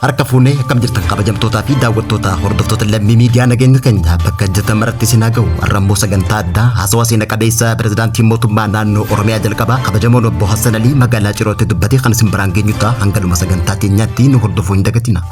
Harka fuunee akkam jirtan kabajamtootaa fi daawwattoota hordoftoota lammii miidiyaa nageenya keenya bakka jirtan maratti isin haa ga'u. Har'a immoo sagantaa addaa haasawaa seena qabeessa pirezidaantii mootummaa naannoo Oromiyaa jalqabaa kabajamoon obbo Hassan Alii magaalaa Cirootti dubbate kan isin biraan geenyu ta'a. Hanga dhuma sagantaa teenyaatti nu hordofuu hin dagatina.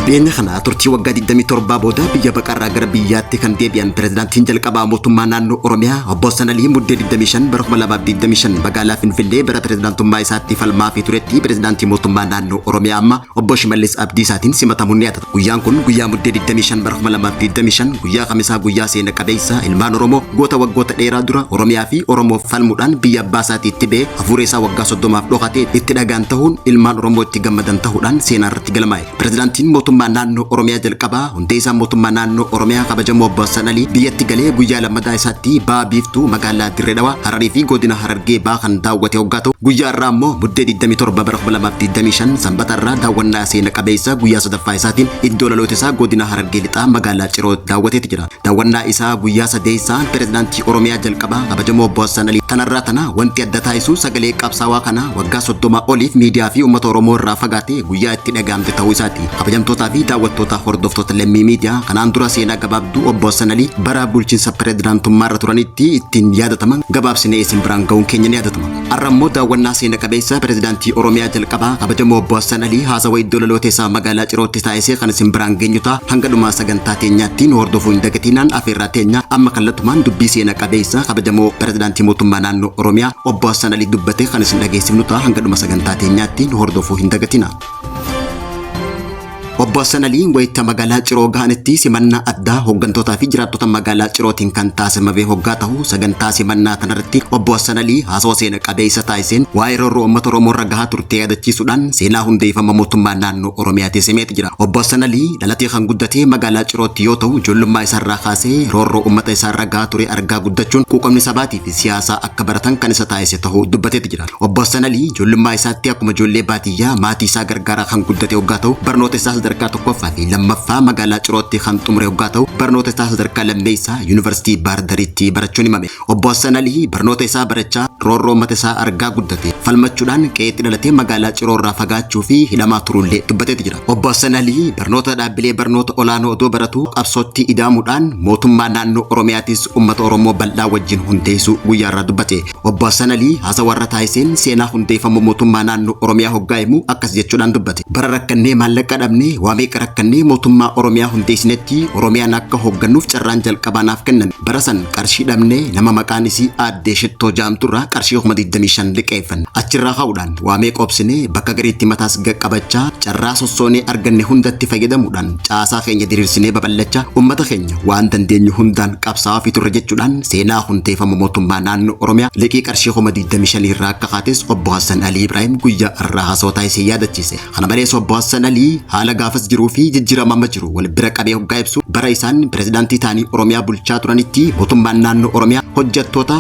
Dhiyeenya kana turtii waggaa 27 booda biyya baqarraa gara biyyaatti kan deebi'an pirezidaantiin jalqabaa mootummaa naannoo Oromiyaa obbo Hassan Alii Muddee 25 bara 2025 magaalaa Finfinnee bara pirezidaantummaa isaatti falmaa fi turetti pirezidaantii mootummaa naannoo Oromiyaa amma obbo Shimallis Abdiisaatiin simatamuun ni yaadata. Guyyaan kun guyyaa Muddee 25 bara 2025 guyyaa Kamisaa guyyaa seena qabeessa ilmaan Oromoo goota waggoota dheeraa dura Oromiyaa fi Oromoof falmuudhaan biyya abbaa isaatii itti ba'e hafuura isaa waggaa 30f dhokatee itti dhagaan tahuun ilmaan Oromoo itti gammadan tahuudhaan seenaa irratti galmaa'e. Pirezidaantiin mootummaa naannoo Oromiyaa jalqabaa hundeessaa mootummaa naannoo Oromiyaa kabajamoo obbo Hassan Alii biyyatti galee guyyaa lammataa isaatti ba'a biiftuu magaalaa Dirree Dhawaa, Hararii fi godina Harargee ba'a kan daawwate hoggaa ta'u guyyaa irraa immoo Muddee 27 bara 2025 Sanbata irraa daawwannaa seena qabeessa guyyaa sadaffaa isaatiin iddoo dhaloota isaa godina Harargee Lixaa magaalaa Ciroo daawwateeti jira. Daawwannaa isaa guyyaa sadeessaan pirezidaantii Oromiyaa jalqabaa kabajamoo obbo Hassan Alii tanarraa tana wanti adda taasisu sagalee qabsaawaa kana waggaa 30 oliif miidiyaa fi uummata Oromoo irraa fagaate guyyaa itti dhaga'amte ta'uu isaati. Kabajamtootaa fi daawwattoota hordoftoota lammii miidiyaa kanaan dura seenaa gabaabduu obbo Hassan Alii bara bulchiinsa pirezidaantummaa irra turanitti ittiin yaadataman gabaabsinee isin biraan ga'uun keenya ni yaadatama. Har'a immoo daawwannaa seena qabeessa pirezidaantii Oromiyaa jalqabaa kabajamoo obbo Hassan Alii haasawa iddoo dhaloota isaa magaalaa Cirootti taasise kan isin biraan geenyu ta'a. Hanga dhumaa sagantaa teenyaatti nu hordofuu hin dagatinaan afeerraa teenya amma kallattumaan dubbii seena qabeessa kabajamoo pirezidaantii mootummaa naannoo Oromiyaa obbo Hassan Alii dubbate kan isin dhageessifnu ta'a. Hanga dhuma sagantaa teenyaatti nu hordofuu hin dagatinaa. Obbo Hassan Alii wayita magaalaa Ciroo gahanitti simannaa addaa hooggantootaa fi jiraattota magaalaa Cirootiin kan taasifame hoggaa ta'u sagantaa simannaa kanarratti obbo Hassan Alii haasawa seena qabeessa taasiseen waa'ee roorroo uummata Oromoo irra gahaa turte yaadachiisuudhaan seenaa hundeeffama mootummaa naannoo Oromiyaatti simeeti jira. Obbo Hassan Alii dhalatee kan guddate magaalaa Cirootti yoo ta'u ijoollummaa isaarraa kaasee roorroo uummata isaarra gahaa ture argaa guddachuun quuqamni sabaatii fi siyaasaa akka baratan kan isa taasise ta'uu dubbateeti jira. Obbo Hassan Alii ijoollummaa isaatti akkuma ijoollee baadiyyaa maatii isaa gargaaraa kan guddate hoggaa ta'u barnoota isaa sadarkaa tokkoffaa fi lammaffaa magaalaa Cirootti kan xumure hoggaa ta'u barnoota isaa sadarkaa lammeessaa yuunivarsiitii Baardaritti barachuun himame. Obbo Hassan Alii barnoota isaa barachaa roorroo uummata isaa argaa guddate falmachuudhaan qe'eetti dhalatee magaalaa Ciroo irraa fagaachuu fi hidhamaa turuullee dubbateeti jira. Obbo Hassan Alii barnoota dhaabbilee barnoota olaanoo odoo baratu qabsootti ida'amuudhaan mootummaa naannoo Oromiyaatis uummata Oromoo bal'aa wajjin hundeessuu guyyaa irraa dubbate. Obbo Hassan Alii haasawa irra taasiseen seenaa hundeeffamuu mootummaa naannoo Oromiyaa hoggaa himu akkas jechuudhaan dubbate. Bara rakkannee maallaqa dhabnee waa meeqa rakkannee mootummaa Oromiyaa hundeessinetti Oromiyaan akka hooggannuuf carraan jalqabaa naaf kenname. Bara san qarshii dhabnee nama maqaan isii aaddee Shittoo jaamtu irraa qarshii 25,000 liqeeffanne. Achirraa ka'uudhaan waa meeqa obsinee bakka gariitti mataas qaqqabachaa carraa sossoonee arganne hundatti fayyadamuudhaan caasaa keenya diriirsinee babal'achaa uummata keenya waan dandeenyu hundaan qabsaa'aa fi turre jechuudhaan seenaa hundeeffama mootummaa naannoo Oromiyaa liqii qarshii 25,000 irraa akka kaates obbo Hassan Alii Ibrahim guyyaa irraa haasawaa taasisee yaadachiise. Kana malees obbo Hassan Alii haala gaafas jiruu fi jijjiirama amma jiru wal bira qabee hoggaa ibsu bara isaan pirezidaantii ta'anii Oromiyaa bulchaa turanitti mootummaan naannoo Oromiyaa hojjettoota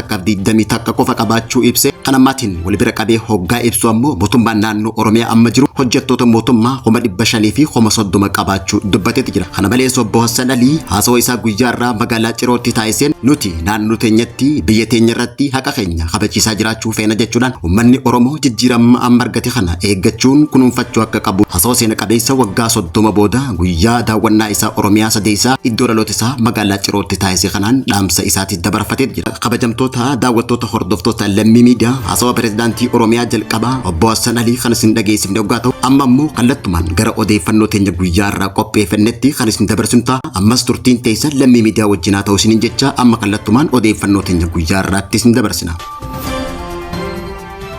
121,000 qofa qabaachuu ibse. Kan ammaatiin wal bira qabee hoggaa ibsu ammoo mootummaan naannoo Oromiyaa amma jiru hojjettoota mootummaa 500,000 fi 30,000 qabaachuu dubbateeti jira. Kana malees obbo Hassan Alii haasawa isaa guyyaa irraa magaalaa Cirootti taasiseen nuti naannoo teenyatti biyya teenya irratti haqa keenya kabachiisaa jiraachuu feena jechuudhaan uummanni Oromoo jijjiirama amma argate kana eeggachuun kunuunfachuu akka qabu haasawa seena qabeessa waggaa 30 booda guyyaa daawwannaa isaa Oromiyaa sadeessaa iddoo dhaloota isaa magaalaa Cirootti taasise kanaan dhaamsa isaatti dabarfatee jira. Kabajamtoota daawwattoota hordoftoota lammii miidiyaa haasawa pirezidaantii Oromiyaa jalqabaa obbo Hassan Alii kan isin dhageessifne hoggaa ta'u amma immoo kallattumaan gara odeeffannoo teenya guyyaa irraa qopheeffannetti kan isin dabarsinu ta'a. Ammas turtiin teessan lammii miidiyaa wajjinaa ta'uu isiniin jecha amma kallattumaan odeeffannoo teenya guyyaa irraatti isin dabarsina.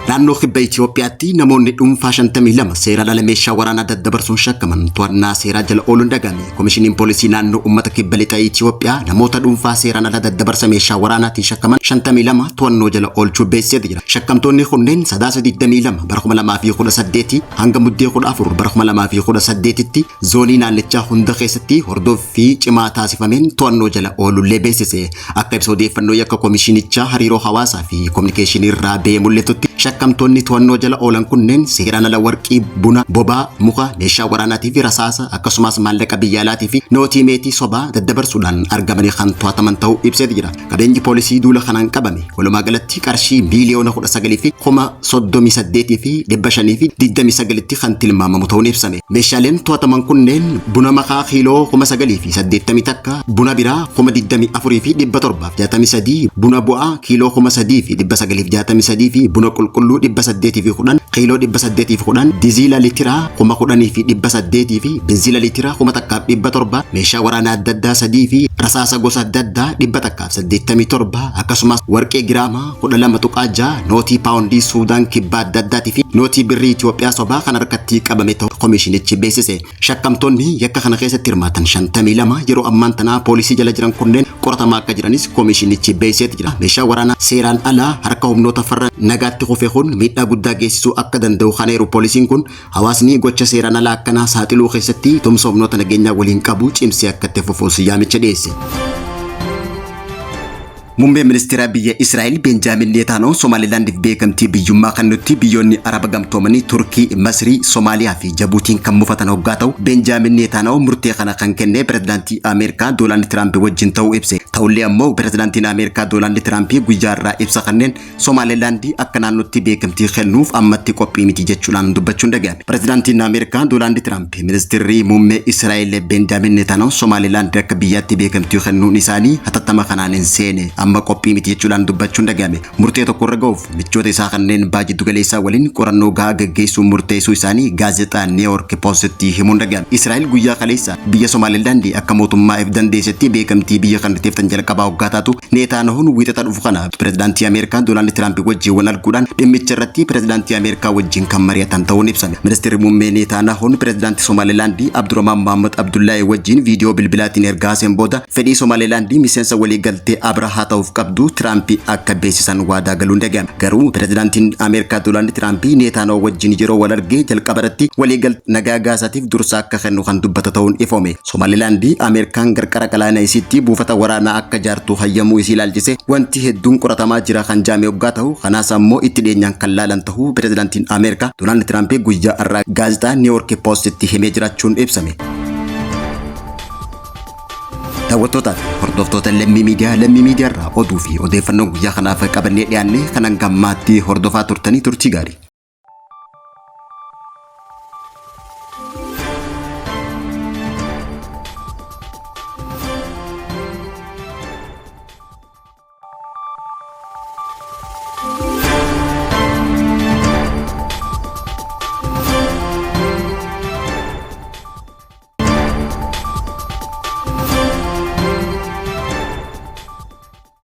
Naannoo kibba Itoophiyaatti namoonni dhuunfaa 52 seeraan ala meeshaa waraanaa daddabarsuun shakkaman to'annaa seeraa jala ooluun dhaga'ame. Komishiniin Poolisii naannoo uummata kibba lixa Itoophiyaa namoota dhuunfaa seeraan ala daddabarsa meeshaa waraanaatiin shakkaman 52 to'annoo jala oolchuu beeksiseeti jira. Shakkamtoonni kunneen Sadaasa 22 bara 2018 hanga Muddee 14 bara 2018tti zoonii naannichaa hunda keessatti hordoffii cimaa taasifameen to'annoo jala oolullee beeksise. Akka ibsa odeeffannoo yakka komishinichaa hariiroo hawaasaa fi kominikeeshinii irraa ba'ee mul'atutti Shakkamtoonni to'annoo jala oolan kunneen seeraan ala warqii, buna, bobaa, muka, meeshaa waraanaatii fi rasaasa akkasumas maallaqa biyya alaatii fi nootii meetii sobaa daddabarsuudhaan argamanii kan to'ataman ta'uu ibseeti jira. Qabeenyi poolisii duula kanaan qabame walumaa galatti qarshii miiliyoona 19 fi 38,529tti kan tilmaamamu ta'uun ibsame. Meeshaaleen to'ataman kunneen buna makaa kiiloo 9,081, buna biraa 24,763, buna bu'aa kiiloo 3,963 fi buna qulqulluu 810 kiiloo 810, diziila litiraa 10,800 fi benziila litiraa 1,700, meeshaa waraanaa adda addaa 3 fi rasaasa gosa adda addaa 187, akkasumas warqee giraama 12.6, nootii paawundii Suudaan kibbaa adda addaatii fi nootii birrii Itoophiyaa sobaa kan harkatti qabame ta'uu komishinichi beeksise. Shakkamtoonni yakka kana keessatti hirmaatan 52 yeroo ammaan tanaa poolisii jala jiran kunneen qoratamaa akka jiranis komishinichi beeksiseeti jira. Meeshaa waraanaa seeraan alaa harka humnoota farra nagaatti kufe kun miidhaa guddaa geessisuu akka danda'u kan eeru poolisiin kun hawaasni gocha seeraan alaa akkanaa saaxiluu keessatti tumsa humnoota nageenyaa waliin qabu cimsee akka itti fufuus yaamicha dhiyeesse. Muummeen ministeeraa biyya Israa'el Beenjaamin Neetaanoo Somaalilaandiif beekamtii biyyummaa kennutti biyyoonni Araba gamtoomanii Turkii, Masrii, Somaaliyaa fi Jabuutiin kan mufatan hoggaa ta'u Beenjaamin Neetaanoo murtee kana kan kenne pirezidaantii Ameerikaa Doonaald Tiraamp wajjin ta'uu ibse. Ta'ullee ammoo pirezidaantiin Ameerikaa Doonaald Tiraamp guyyaa irraa ibsa kanneen Somaalilaandii akka naannootti beekamtii kennuuf ammatti qophii miti jechuudhaan dubbachuun dhaga'ame. Pirezidaantiin Ameerikaa Doonaald Tiraamp ministeerri muummee Israa'el Beenjaamin Neetaanoo Somaalilaandii akka biyyaatti beekamtii kennuun isaanii hatattama kanaan hin seene amma qophii miti jechuudhaan dubbachuun dhaga'ame. Murtee tokko irra ga'uuf michoota isaa kanneen baha jiddu galeessaa waliin qorannoo gahaa gaggeessuun murteessuu isaanii gaazexaa New York Postitti himuun dhaga'ame. Israa'el guyyaa kaleessa biyya Somaalilaandii akka mootummaa if dandeessetti beekamtii biyya kan ta'eef jalqabaa hoggaa taatu Neetaanahuun wiixata dhufu kana pirezidaantii Ameerikaa Doonaald Tiraamp wajjin wal arguudhaan dhimmicha irratti pirezidaantii Ameerikaa wajjin kan mari'atan ta'uun ibsame. Ministeerri muummee Neetaanahuun pirezidaantii Somaalilaandii Abdurrahmaan Mohammad Abdullahi wajjin viidiyoo bilbilaatiin ergaa haaseen booda fedhii Somaalilaandii miseensa waliigaltee Abrahaa ta'uuf qabdu Tiraamp akka beeksisan waadaa galuun dhaga'ame. Garuu pirezidaantiin Ameerikaa Doonaald Tiraamp Neetaanoo wajjin yeroo wal argee jalqaba irratti waliigaltee nagaa Gaazaatiif dursa akka kennu kan dubbata ta'uun ifoome. Somaalilaandii Ameerikaan qarqara galaana isiitti buufata waraanaa akka jaartu hayyamuu isii ilaalchise wanti hedduun qoratamaa jira kan jaame hoggaa ta'u kanaas ammoo itti dhiyeenyaan kan laalan ta'uu pirezidaantiin Ameerikaa Doonaald Tiraamp guyyaa har'aa gaazexaa New York Postitti himee jiraachuun ibsame. Daawwattootaa fi hordoftoota Lammii Miidiyaa Lammii Miidiyaa irraa oduu fi odeeffannoo guyyaa kanaaf qabannee dhiyaanne kan hanga ammaatti hordofaa turtanii turtii gaarii.